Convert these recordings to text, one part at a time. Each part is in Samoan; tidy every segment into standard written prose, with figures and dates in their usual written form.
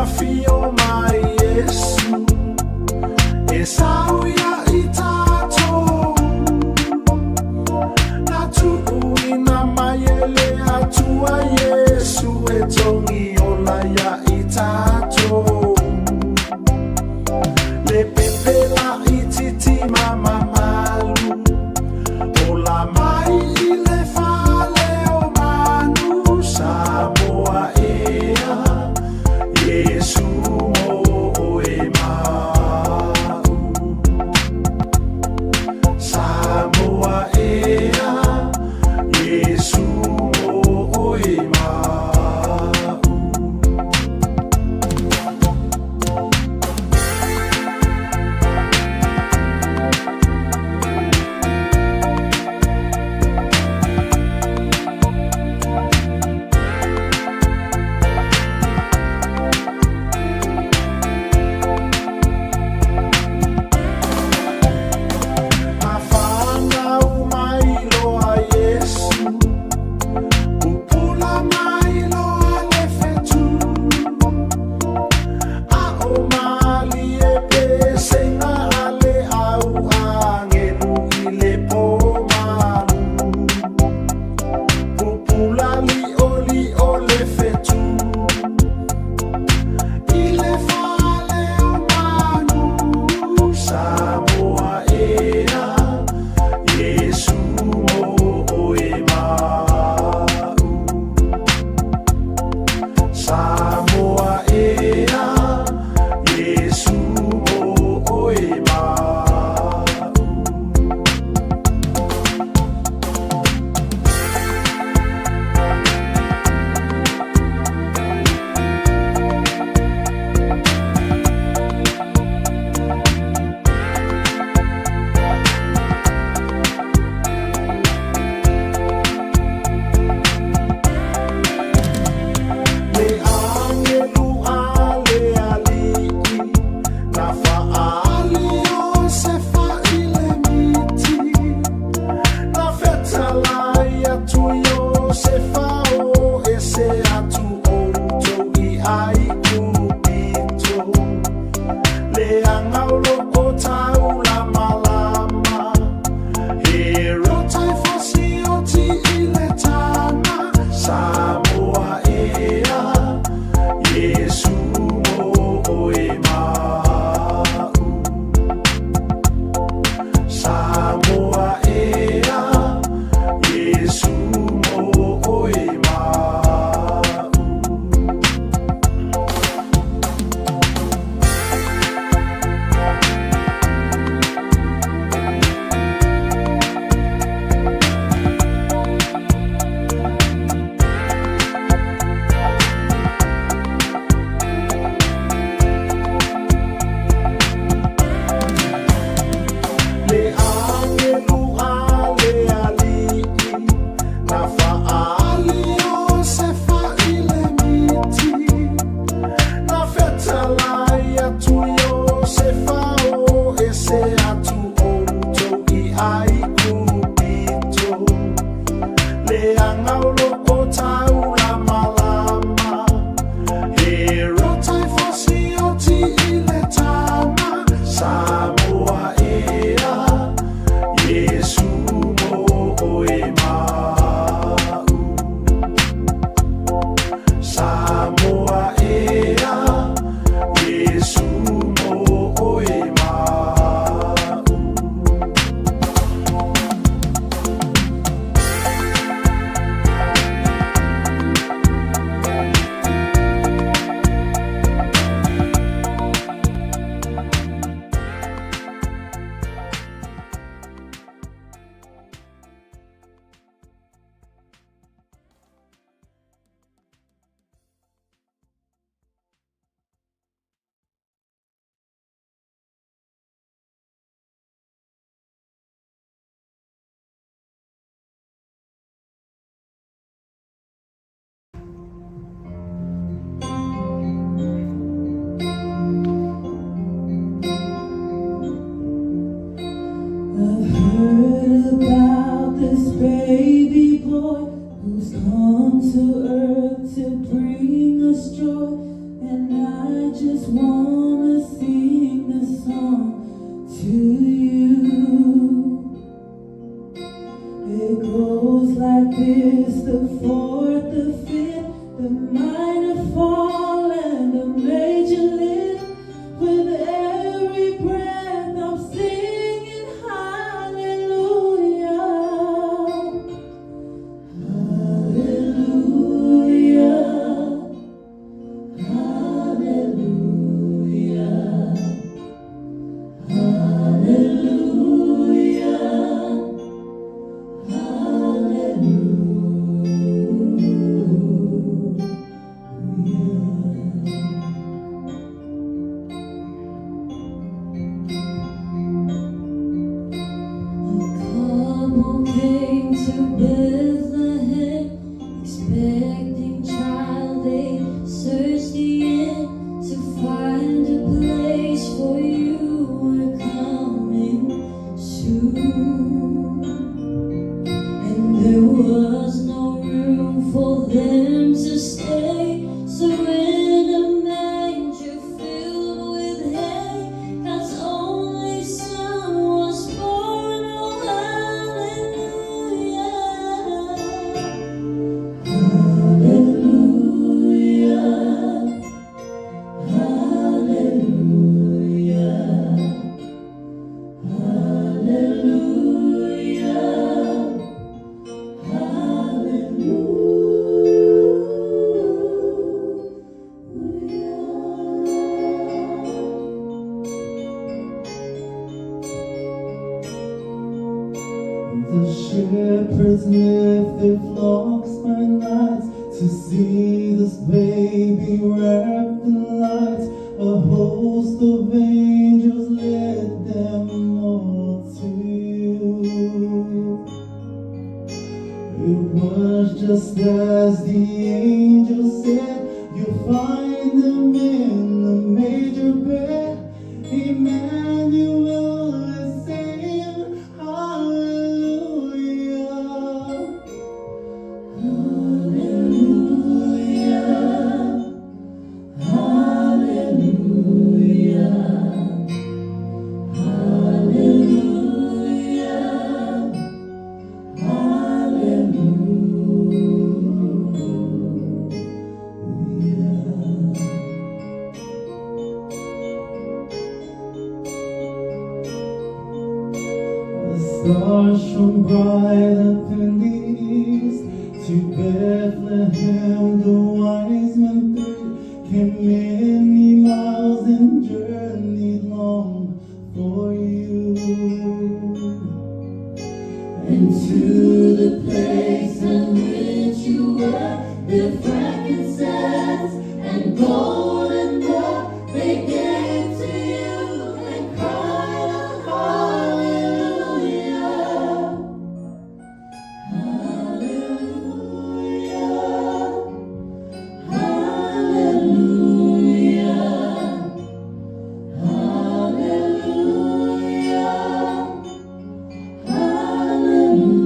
Afio mai Iesu, e sau ia i tatou. Na tuuina mai e le Atua Iesu e togi ola ia i tatou. Le pepe laitiiti ma mamalu, ola mai i le fale o manu. Samoa ea, Iesu mo oe ma a'u. baby wrapped in lights, a host of angels led them all to you. It was just as the angel said, you'll find them in the manger bed. Emmanuel is saying, Hallelujah. Hallelujah. Hallelujah. Hallelujah. Hallelujah. The stars shone bright up in the east. To Bethlehem, the wise men three came many miles and journeyed long for you. And to the place in which you were, the frankincense and gold and myrrh they gave to you and cried out, Hallelujah, Hallelujah, Hallelujah, Hallelujah. Hallelujah.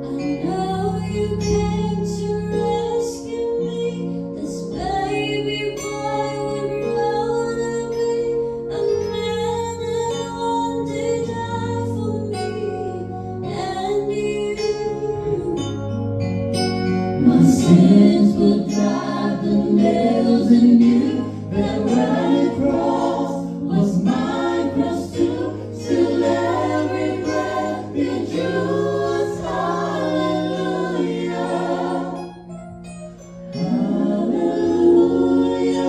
I know you came to rescue me. This baby boy would rather be a man that one day die for me and you. My sins would drive the nails in you. That rugged cross was my cross too. Still every breath you drew was hallelujah. Hallelujah.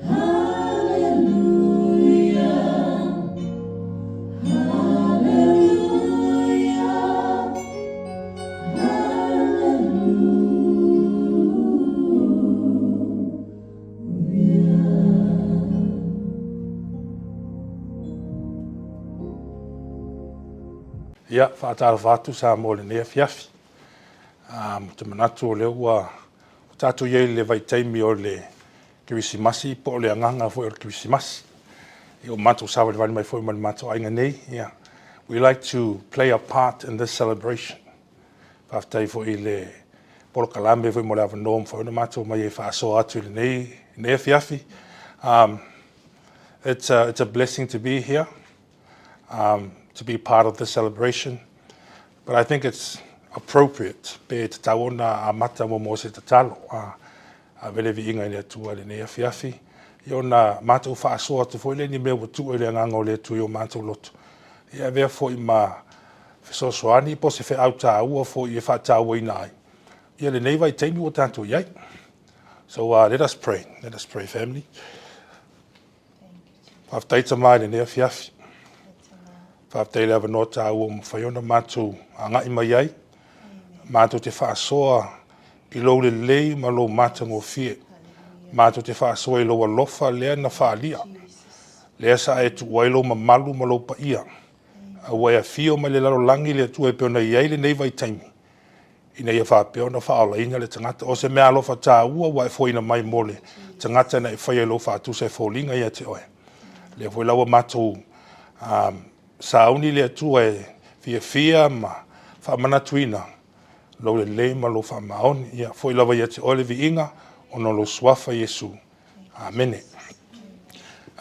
Hallelujah. Hallelujah. Hallelujah. Ia, faatalofa atu Samoa i lenei afiafi. Um, ou te manatu o lea ua tatou i ai i le vaitaimi o le Kerisimasi po o le agaga foi o le Kerisimasi. Ia, ua matou savalivali mai foi ma le matou aiga nei. Ia, we like to play a part in this celebration. Faafetai foi i le polokalame foi mo le avanoa ua mafai ona matou omai ai e faasoa atu i lenei, lenei afiafi. Um, it's a, it's a blessing to be here, um, to be part of this celebration. But I think it's appropriate pe tatau ona amata muamua se tatalo. Uh, ave le viiga i le Atua i lenei afiafi. Ia ona matou faasoa atu foi lea i ni mea ua tuu i le agaga o le Atua i o matou loto. Ia avea foi ma fesoasoani po o se feau taua foi e faatauaina ai ia lenei vaitaimi ua tatou i ai. So uh, let us pray. Let us pray, family. Faafetai Tama i lenei afiafi. Faafetai i le avanoa taua ua mafai ona matou agai mai ai. Matou te faasoa i lou lelei ma lou matagofie. Matou te faasoa i lou alofa lea na faaalia. Lea sa e tuu ai lou mamalu ma lou paia. A ua e afio mai le lalolagi le Atua e pei ona i ai lenei vaitaimi, ina ia faapea ona faaolaina le tagata. O se meaalofa taua ua e foaina mai mo le tagata na e faia i lou faatusa e foliga ia te oe. Lea foi la ua matou um, sauni le Atua e fiafia ma faamanatuina lou lelei ma lou faamaoni. Ia foi lava ia te oe le viiga ona o lou suafa Iesu. Amene.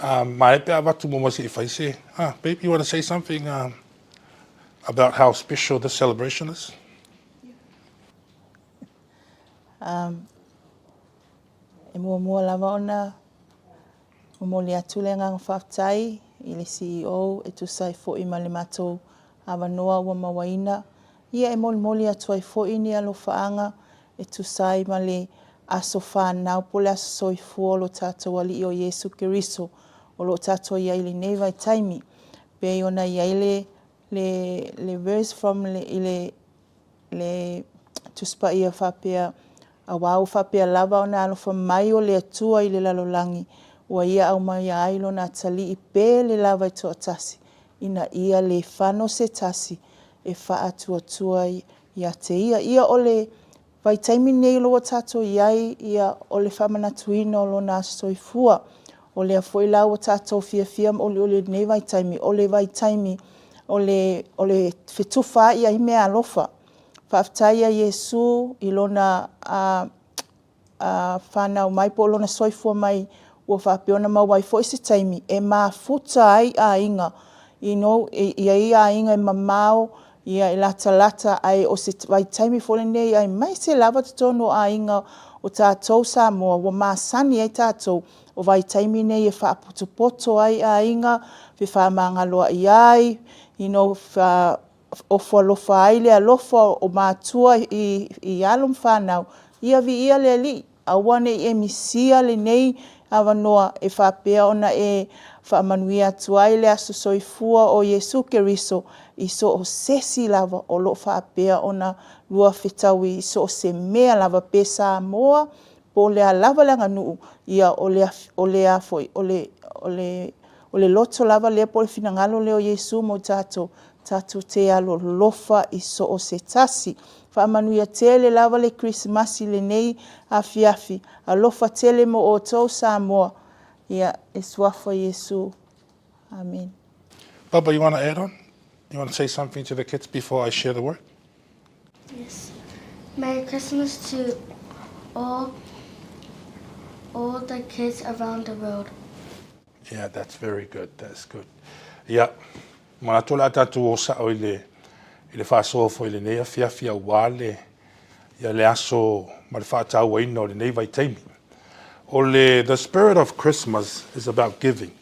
Um, ma e pe avatu muamua se i fai se. Ah, babe, you want to say something um, about how special this celebration is? Um, e muamua lava ona momoli atu le agaga faafetai i le CEO e tusa ai foi ma le matou avanoa ua mauaina. Ia e molimoli atu ai foi ni alofaaga e tusa ai ma le aso fanau po o le aso soifua o lo tatou Alii o Iesu Keriso. o lo o tatou i ai i lenei vaitaimi. Pei ona i ai le, le, le verse from le, i le, le Tusi Paia faapea, Aua ua faapea lava ona alofa mai o le Atua i le lalolagi, ua Ia aumaia ai Lona atalii pele lava e toatasi, ina ia le fano se tasi e faatuatua ia te Ia. Ia o le vaitaimi lenei o lo o ua tatou i ai, ia o le faamanatuina o Lona aso soifua. O lea foi la ua tatou fiafia ma olioli i lenei vaitaimi, o le vaitaimi o le, o le fetufaai ai meaalofa. Faafetai ia Iesu i lona a, a, fanau mai po o lona soifua mai ua faapea ona maua ai foi se taimi e mafuta ai aiga you know, e i ai aiga e mamao, ia e latalata, ae o se vaitaimi foi lenei aemaise lava totonu o aiga o tatou Samoa ua masani ai tatou o vaitaimi nei e faapotopoto ai aiga, fefaamagaloa'i ai, you know, fa, ofo alofa ai le alofa o matua i, i alo ma fanau, ia viia le Alii. Aua ne i e misia lenei avanoa e faapea ona e faamanuia atu ai le aso soifua o Iesu Keriso i so o sesi lava o lo o faapea ona lua fetaui i so o se mea lava, pe Samoa po o le a lava le aganuu, ia o le, o le a foi, o le, o le, o le loto lava lea po o le finagalo lea o Iesu mo tatou, tatou te alolofa i so o se tasi. Faamanuia tele lava le Kerisimasi i lenei afiafi. Alofa tele mo outou Samoa. Ia, e Suafa Iesu. Amen. Baba, you want to add on? You want to say something to the kids before I share the word? Yes. Merry Christmas to all all the kids around the world. Yeah, that's very good. That's good. Yeah. Manatu o le a tatou o sao i le, i le faasoa foi i lenei afiafi auā le, ia le aso ma le faatauaina o lenei vaitaimi. O le The Spirit of Christmas is about giving.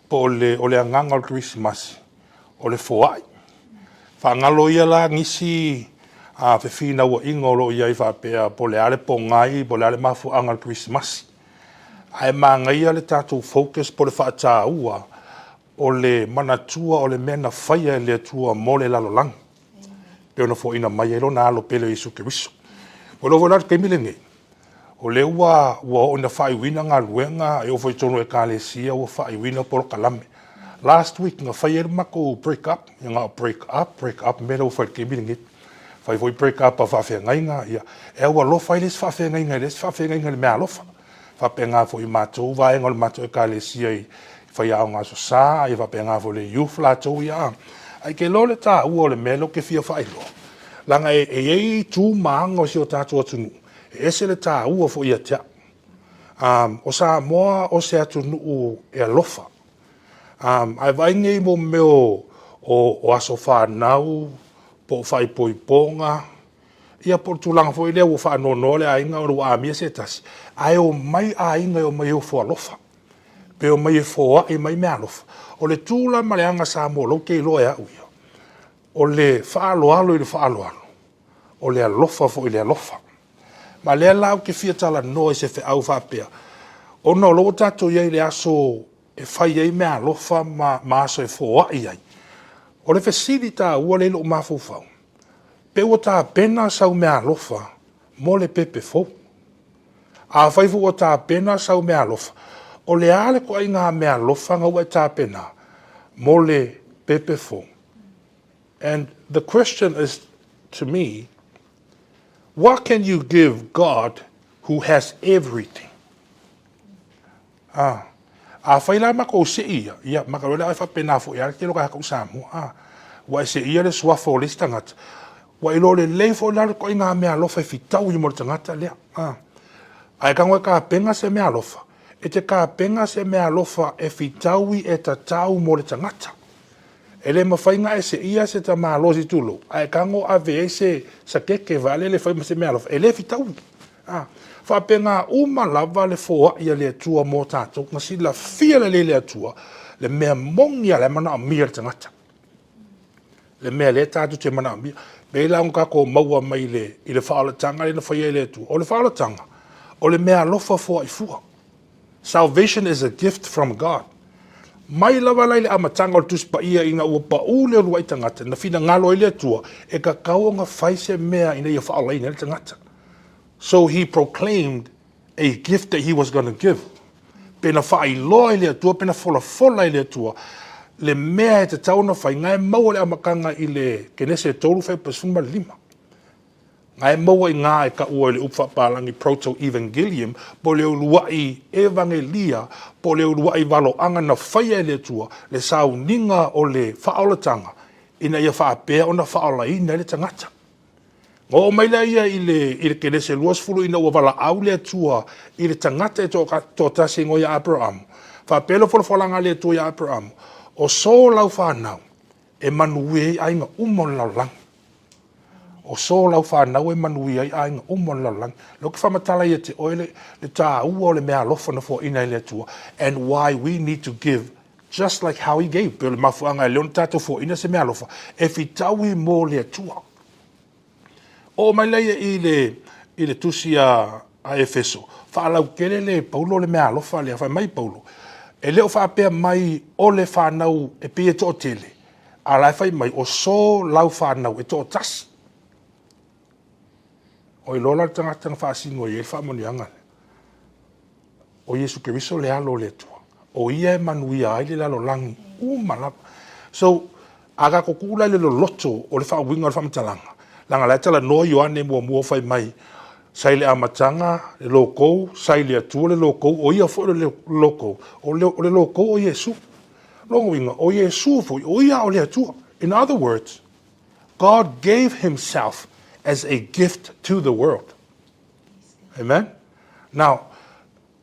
Po o le, o le agaga o le Kerisimasi, o le foai. Faagalo ia la nisi a fefinauaiga o lo o i ai faapea po o le a le pogai, po o le a le mafuaaga o le Kerisimasi. Ae manaia le tatou focus po o le faataua o le manatua o le mea na faia e le Atua mo le lalolagi, pei ona foaiina mai ai Lona Alo pele o Iesu Keriso. Ua iloa foi la i le taimi lenei, o lea ua, ua oo ina faaiuina galuega, e oo foi i totonu o Ekalesia ua faaiuina polokalame. Last week na fai ai le matou break up, ia na o break up, break up mea lea ua fai i le taimi lenei. Fai foi break up a faafeagaiga, ia, e aualofa ai le isi faafeagaiga i le isi faafeagaiga i le meaalofa. Faapena foi i matou vaega o le matou Ekalesia i faiaoga Aso Sa, ia faapena foi le youth latou ia. Ae ke iloa le taua o le mea lea ou te fia faailoa, leaga e i ai itu ma aga o si o tatou atunuu, e ese le taua foi ia te au. Um, o Samoa o se atunuu e alofa. Um, ae vaai nei mo mea o, o, o aso fanau, po o faaipoipoga, Ia po o le tulaga foi lea ua faanoanoa le aiga ona ua amia se tasi, ae omai aiga e omai e ofo alofa, pe omai e foai mai meaalofa. O le tu la ma le aga Samoa o la ou te iloa e au ia, o le faaaloalo i le faaaloalo, o le alofa foi i le alofa. Ma lea la ou te fia talanoa i se feau faapea, ona o la ua tatou i ai i le aso e fai ai meaalofa ma, ma aso e foai ai. O le fesili taua lea i lou mafaufau, Pe ua tapena sau meaalofa mo le pepe fou? Afai foi ua tapena sau meaalofa, o le a le toaiga meaalofa na ua e tapena mo le pepe fou? And the question is to me, what can you give God who has everything? A, afai la matou se'i ia, ia, ma ka loa e faapena foi a le tele o tagata o Samoa, a, ua e se'ia le suafa o le isi tagata, ua iloa lelei foi la le ituaiga meaalofa e fitaui mo le tagata lea, a. Ae tago e tapena se meaalofa, e te tapena se meaalofa e fitaui e tatau mo le tagata. E le mafai na e seia se tamaloa se tulou, ae tago ave ai se sakeke vaalele e fai ma se meaalofa, e le fitaui. A, faapena uma lava le foai a le Atua mo tatou, na silafia lelei le Atua le mea moni a la e manaomia e le tagata. Le mea lea tatou te manaomia. Pei la ona tatou maua mai le, i le faaolataga lea na faia e le Atua. O le faaolataga, o le meaalofa foai fua. Salvation is a gift from God. Mai lava la i le amataga o le Tusi Paia ina ua pau le uluai tagata, na finagalo ai le Atua e tatau ona fai se mea ina ia faaolaina ai le tagata. So he proclaimed a gift that he was gonna give. Pe na faailoa e le Atua, pe na folafola e le Atua le mea e tatau ona fai, na e maua le amataga i le Kenese 3 fuaiupu 15. Na e maua i gā e taua i le upu faapalagi proto-evangelium, po o le uluai evagelia, po o le uluai valoaga na faia e le Atua, le sauniga o le faaolataga, ina ia faapea ona faaolaina ai le tagata. Na oo mai lea ia i le, i le Kenese 20 ina ua valaau le Atua i le tagata e toatasi e igoa ia Aperaamu. Faapea le folafolaga a le Atua ia Aperaamu, O so lau fanau e manuia ai aiga uma o le lalolagi. O so lau fanau e manuia ai aiga uma o le lalolagi. Lea ou te faamatala ia te oe le, le tāua o le meaalofa na foaina e le Atua and why we need to give just like how he gave. Pei o le mafuaaga e leo na tatou foaina se meaalofa e fitaui mo le Atua. Oo mai lea i le, i le tusi a, a Efeso, faalautele le Paulo le meaalofa lea, fai mai Paulo, e le o faapea mai o le fanau e pei e toatele, a la e fai mai, o so lau fanau e toatasi. O iloa la le tagata na faasino i ai le faamanuiaga lea. O Iesu Keriso le Alo o le Atua. O Ia e manuia ai le lalolagi uma lava. So, a tatou tuu la i le loloto o le faauiga o le faamatalaga, leaga la e talanoa Ioane muamua fai mai, sa i le amataga le logou, sa i le Atua le logou, o Ia foi le logou, o le, o le logou o Iesu. Lona uiga, o Iesu foi, o Ia o le Atua. In other words, God gave himself as a gift to the world. Amen? Now,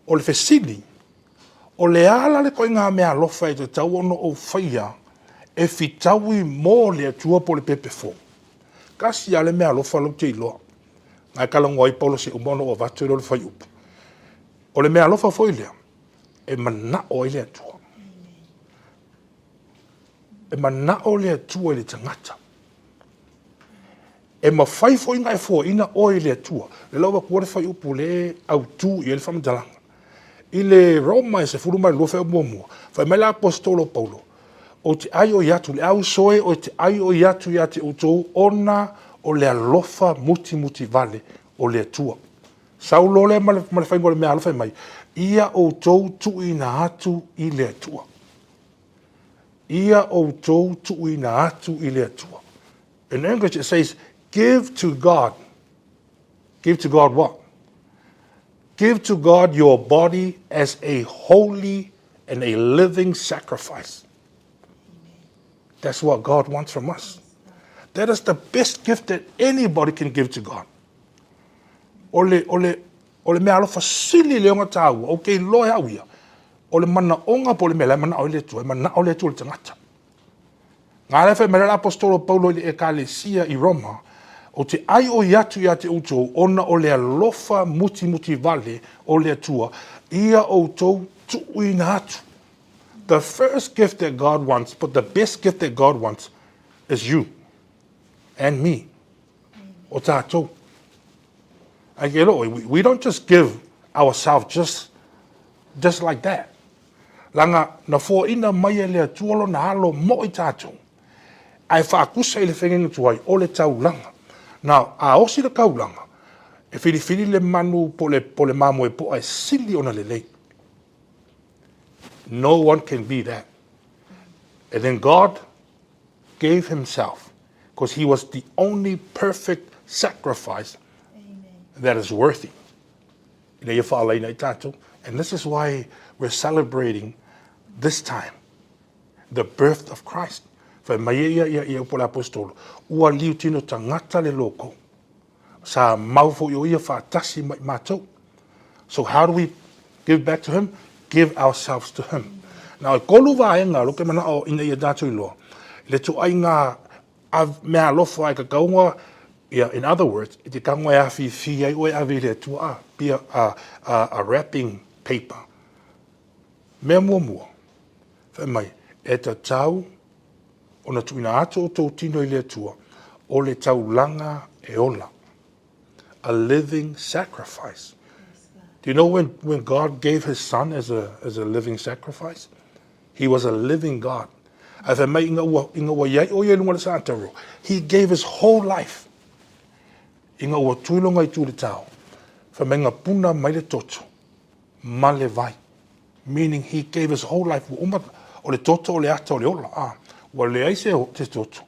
o le fesili, o le a la le ituaiga meaalofa e tatau ona ou faia e fitaui mo le Atua po o le pepe fou? Tasi lava le meaalofa la ou te iloa, na e talanoa ai Paulo se uma ona ou avatu ai lea o le fuaiupu. O le meaalofa foi lea e manao ai le Atua. E manao le Atua i le tagata. E mafai foi ona e foaina oe i le Atua. Lea la ua avatua le fuaiupu lea e autu i ai le faamatalaga. I le Roma e 12 fuaiupu muamua, fai mai le Aposetolo o Paulo, Ou te aioi atu, le auso e, ou te aioi atu ia te outou ona o le alofa mutimutivale o le Atua. Sau loa lea ma le, ma le faiga o le meaalofa fai mai, ia outou tuuina atu i le Atua. Ia outou tuuina atu i le Atua. In English it says, give to God. Give to God what? Give to God your body as a holy and a living sacrifice. That's what God wants from us. That is the best gift that anybody can give to God. O le, o le, o le mea alofa sili le ona tāua, o ke iloa e au ia, o le manaoga po o le mea la e manao ai le Atua, e manao le Atua i le tagata. Ngā lea whai mai le apostolo Paulo i le ekalesia i Roma, o te aioi atu ia te outou ona o le alofa mutimuti vale o le Atua, ia outou tuuina atu. The first gift that God wants, but the best gift that God wants is you and me. O tātou. Ai ke loa, we don't just give ourselves just like that. Leaga na foaina mai e le Atua lona Alo mo i tatou, ae faakusa i le feagaiga tuai o le taulaga. Now, a osi le taulaga, e filifili le manu po le, po le mamoe poa e sili ona lelei. No one can be that. And then God gave himself because he was the only perfect sacrifice Amen. that is worthy. Ina ia faalaina i tatou. And this is why we're celebrating this time, the birth of Christ. Fai mai e ia ia ia upu a le Aposetolo, ua liutino tagata le loko. Sa mau foi o ia faatasi ma i matou. So how do we give back to him? Give ourselves to him. Now, e kolu vaega lo ke manao ina ia tatou iloa, le tuaiga A mea alofa e kakaunga, ia, in other words, e te tango e awhiwhi ai oe ave i le Atua, a, be a, a, a, a wrapping paper. Mea muamua, whai mai, e tatau ona tuuina atu o tou tino i le Atua, o le taulaga e ola. A living sacrifice. Do you know when, when God gave his son as a, as a living sacrifice? He was a living God. Ae fai mai ina ua, ina ua iai o ia i luga o le saataro, he gave his whole life. Ina ua tui lona itu i le tao, fai mai na puna mai le toto ma le vai. Meaning he gave his whole life. Ua uma, o le toto o le ata o le ola. Ah, ua leai se, se toto.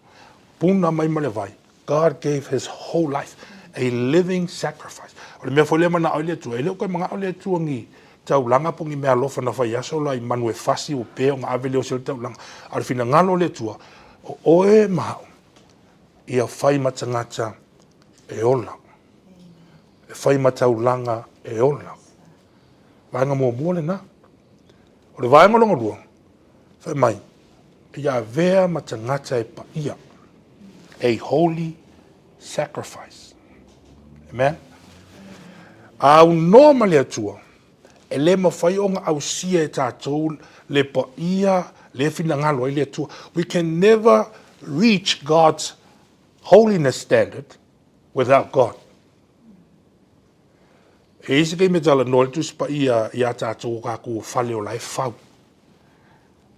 Puna mai ma le vai. God gave his whole life, a living sacrifice. O le mea foi lea manao ai le Atua, e le o toe manao le Atua ni taulaga po ni mea alofa na fai aso la i manu e fasi ua pe ona ave lea o se taulaga. A o le finagalo o le Atua, o oe ma au, ia fai ma tagata e ola. E fai ma taulaga e ola. Vaega muamua lena. O le vaega lona lua, fai mai, ia avea ma tagata e paia. A holy sacrifice. Amen. A aunoa ma le Atua, e le mafai ona ausia e tatou le paia le finagalo ai le Atua. We can never reach God's holiness standard without God. E i ai se taimi e talanoa ai le Tusi Paia iā tātou o kākou o fale o la e fau.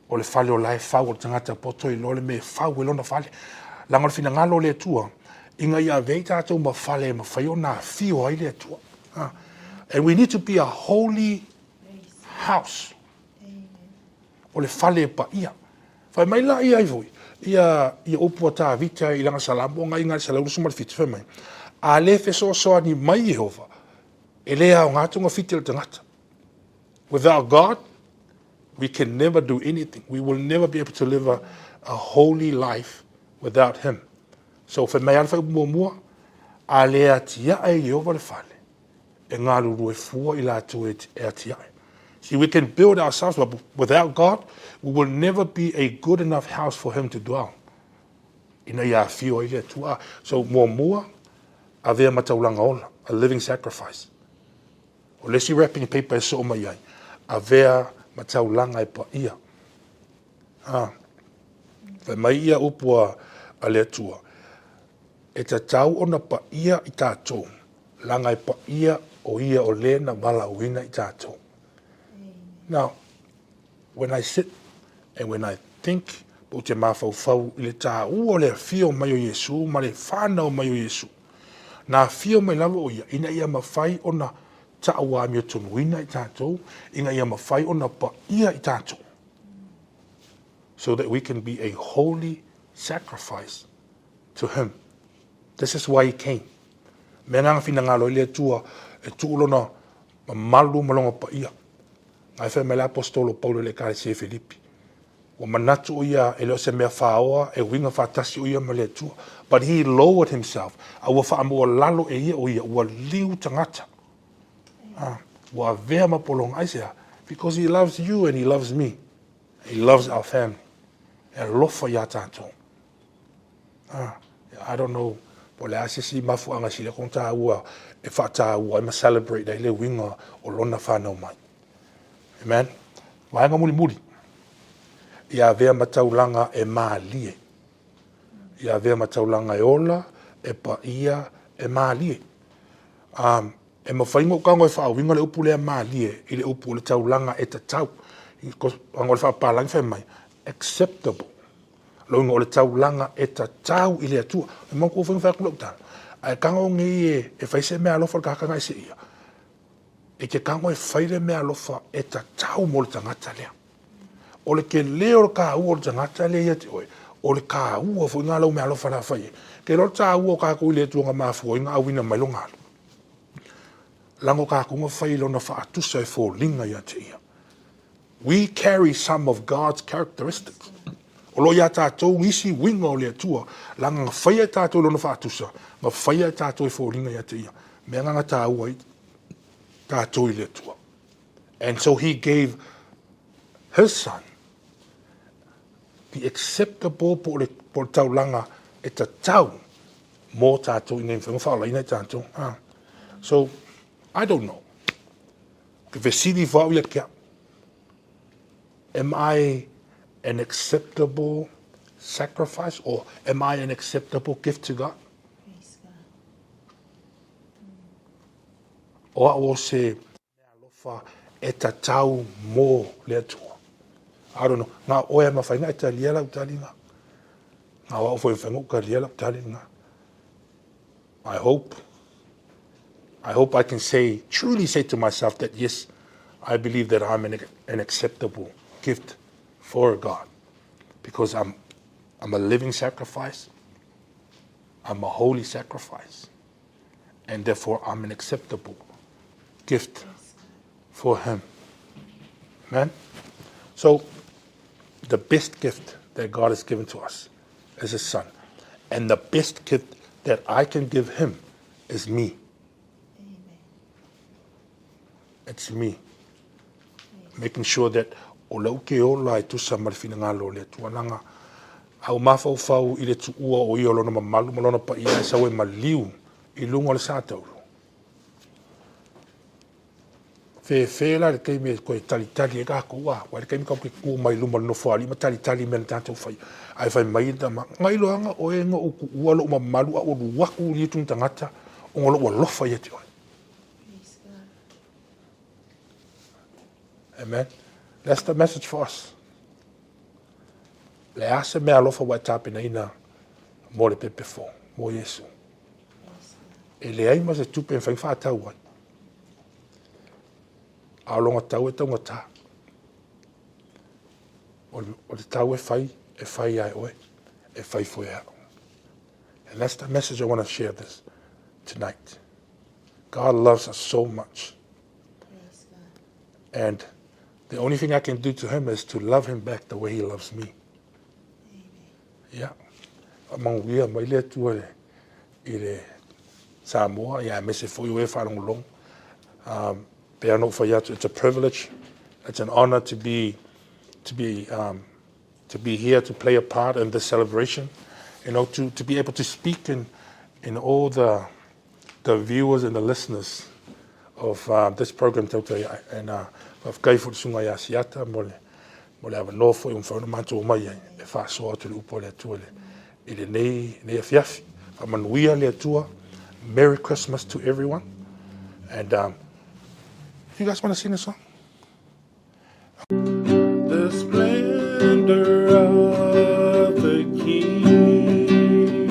O le fale o la e fau, o le tagata poto e iloa le mea e fau ai lona fale. Leaga o le finagalo o le Atua, ina ia ave ai tātou ma fale e mafai ona afio ai le Atua. And we need to be a holy house. O le fale e paia. Fai mai la ia ai foi, ia, ia upu a Tāvita i lana Salamo aga i 127, fai mai, A le fesoasoani mai Iehova, e le aoga atu nga fiti o le tagata. Without God, we can never do anything. We will never be able to live a, a holy life without Him. So, fai mai a le faaiupu muamua, a le atiae Iehova le fale, e galulue fua i latou e atiae. See, we can build ourselves, but without God, we will never be a good enough house for Him to dwell. Ina ia afio ai le Atua. So, muamua, avea ma taulaga ola, a living sacrifice. O le isi wrapping paper e soo mai ai, avea ma taulaga e paia. Ah, fai mai ia upu a, a le Atua, e tatau ona paia i tatou, Leaga e paia o ia o le na valaauina i tatou. Now, when I sit and when I think, ou te mafaufau i le taua o le afio mai o Iesu ma le fanau mai o Iesu. Na afio mai lava o ia ina ia mafai ona taʻauamiotonuina i tatou, ina ia mafai ona paia i tatou. So that we can be a holy sacrifice to him. This is why he came. Mea na finagalo ai le Atua e tuu lona mamalu ma lona paia. Na e fai mai le Aposetolo Paulo i le Ekalesia i Filipi, ua manatu o ia e le o se mea faoa e uiga faatasi o ia ma le Atua. But he lowered himself. A ua faamualalo e ia o ia, ua liu tagata. Ah, ua avea ma pologa. Aisea? Because he loves you and he loves me. He loves our family. E alofa iā tātou. Ah, I don't know po o le a se isi mafuaaga sili atu ona taua e faataua ai ma celebrate ai le uiga o lona fanau mai. Amen. Vaega mulimuli, ia avea ma taulaga e mālie. Ia avea ma taulaga e ola, e paia, e mālie. Um, e mafai ona ou tago e faauiga le upu lea mālie i le upu o le taulaga e tatau. Leaga o le faapapalagi fai mai, acceptable. Loiga o le taulaga e tatau i le Atua. E manatua foi na fai atu lau tala, ae tago nei e, e fai se mea alofa le tagata na ese ia. E te tago e fai le mea alofa e tatau mo le tagata lea. O le tele o le taua o le tagata lea ia te oe, o le taua foi na lau mea alofa la fai e. Ke iloa le taua o tatou i le Atua na mafua ai na auina mai lona alu. Leaga o tatou na fai i lona faatusa e foliga ia te ia. We carry some of God's characteristics. O lo o iā tātou nisi uiga o le Atua, leaga na faia e tātou i lona faatusa, na faia e tātou e foliga ia te ia. Mea na na tāua ai tātou i le Atua. And so he gave his son the acceptable po o le, po o le taulaga e tatau mō tātou ina ia mafai ona faaolaina i tātou. Ah. So, I don't know. Ke fesili ifo au ia te au, Am I an acceptable sacrifice or am I an acceptable gift to God? O au o se mea alofa e tatau mō le Atua. I don't know. Na o oe e mafai ona e talia lau tali lena. Na o au foi e mafai ona ou talia lau tali lena. I hope, I hope I can say, truly say to myself that yes, I believe that I'm an, an acceptable gift for God because I'm, I'm a living sacrifice. I'm a holy sacrifice. And therefore, I'm an acceptable gift for Him. Amen? So, the best gift that God has given to us is His Son. And the best gift that I can give Him is me. Amen. It's me. Making sure that o lau ke ola e tusa ma le finagalo o le Atua. Leaga a ou mafaufau i le tuua o ia o lona mamalu ma lona paia e sau e maliu i luga o le sa taulu. Fefe la le taimi e toe talitali ai tatou a, aua le taimi tatou te tu mai luma o le Nofoalii ma talitali i mea na tatou faia. Ae fai mai le tama, Na iloaga oe na ou tuua lou mamalu a ua alu atu i itu tagata ona o lou alofa ia te oe. Amen. That's the message for us. Le a se mea alofa ua e tapenaina mo le pepe fou, mo Iesu. E leai ma se tupe e mafai ona faatau ai. A o lona tau e taugata. O le tau e fai, e fai ia e oe, e fai foi e au. And that's the message I want to share this tonight. God loves us so much. And the only thing I can do to him is to love him back the way he loves me. Ia, faamanuia mai le Atua i le Samoa, ia aemaise foi o e faalogologo. Um, pei ona ou fai atu, it's a privilege, it's an honor to be, to be, um, to be here to play a part in this celebration, you know, to, to be able to speak in, in all the, the viewers and the listeners of uh, this program tautai and uh, faafetai foi le susuga ia Siata mo le mo le avanoa foi ua mafai ona matou omai ai e faasoa atu le upu a le Atua i lenei nei afiafi. Faamanuia le Atua. Merry Christmas to everyone. And um, you guys want to sing a song? The splendor of the King,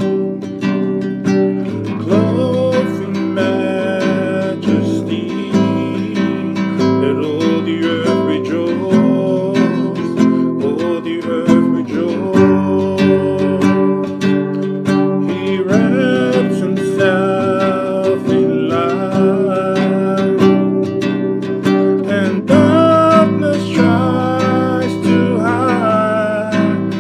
clothed in majesty, let all the earth rejoice, all the earth rejoice. He wraps himself in light, and darkness tries to hide.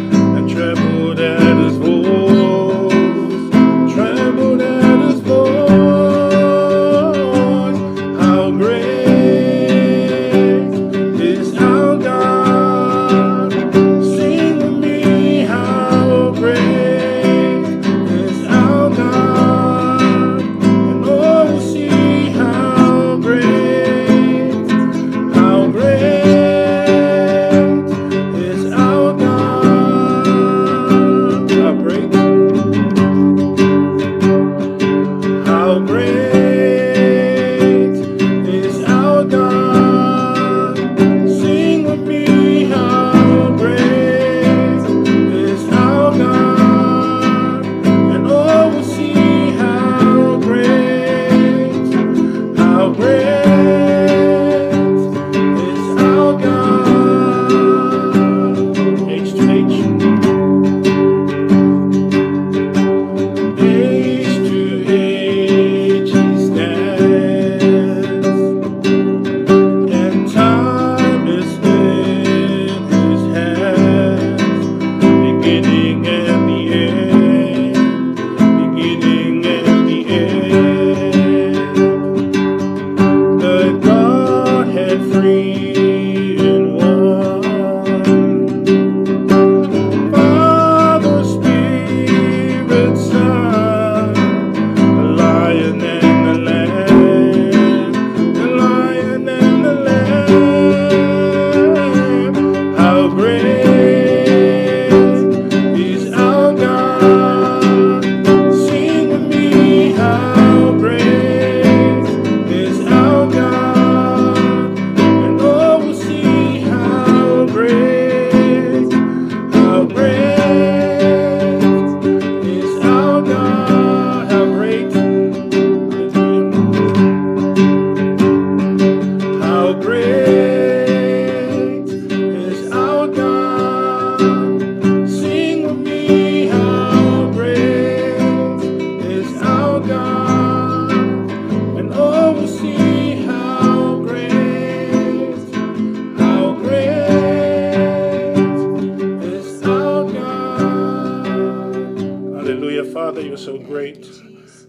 you are so great.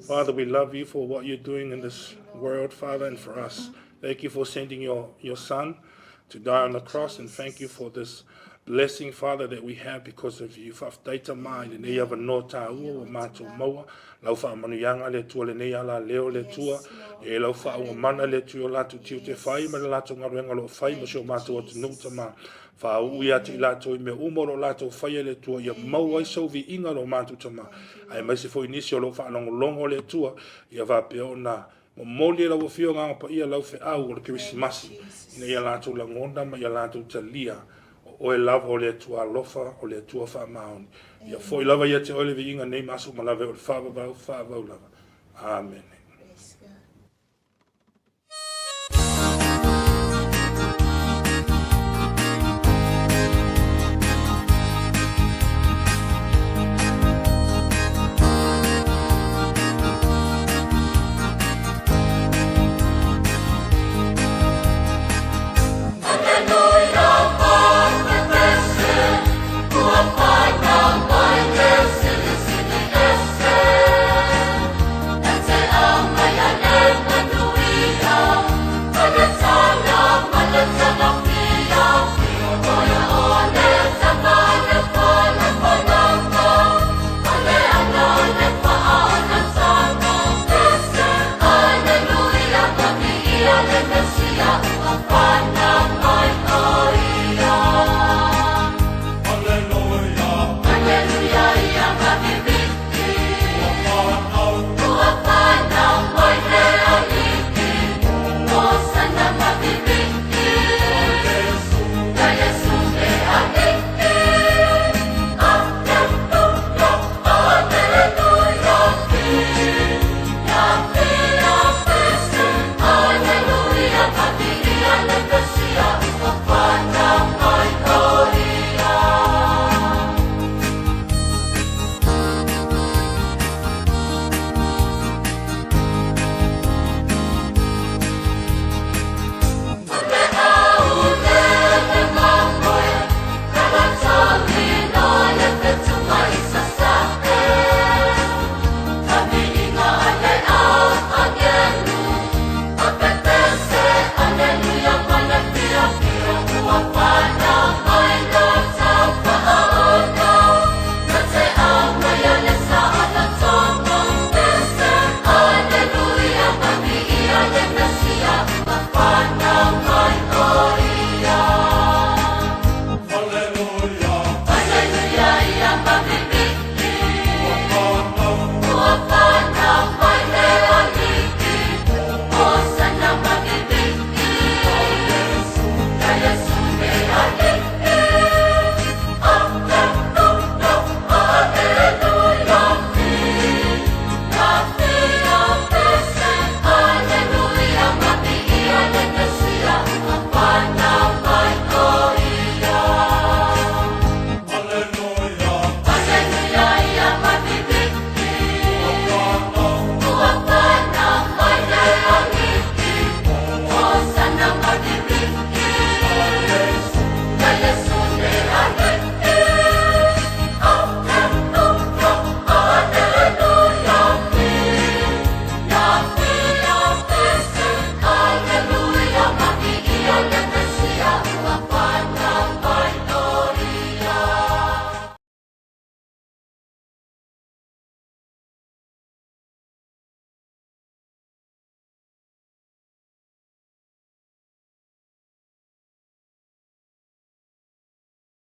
Father, we love you for what you're doing in this world, Father, and for us. Thank you for sending your, your Son to die on the cross, and thank you for this blessing, Father, that we have because of you. Faafetai Tama i lenei avanoa tāua ua mātou maua. Lau faamanuiaga le Atua lenei ala leo le Atua. E lau faauamana le Atua i o latou tiute fai ma le latou galuega o lo o fai mo si o matou atunuu Tama. Faauu ia te i latou i mea uma o lo o latou faia le Atua ia maua ai sou viiga lo matou Tama. Aemaise foi nisi o lo o faalogologo le Atua ia faapea ona Momoli e lau Afioga Agaga Paia lau feau o le Kerisimasi ina ia latou lagona ma ia latou talia o Oe lava o le Atua alofa, o le Atua faamaoni. Ia foi lava ia te Oe le viiga nei ma aso uma lava e o le faavavau, faavavau lava. Amene.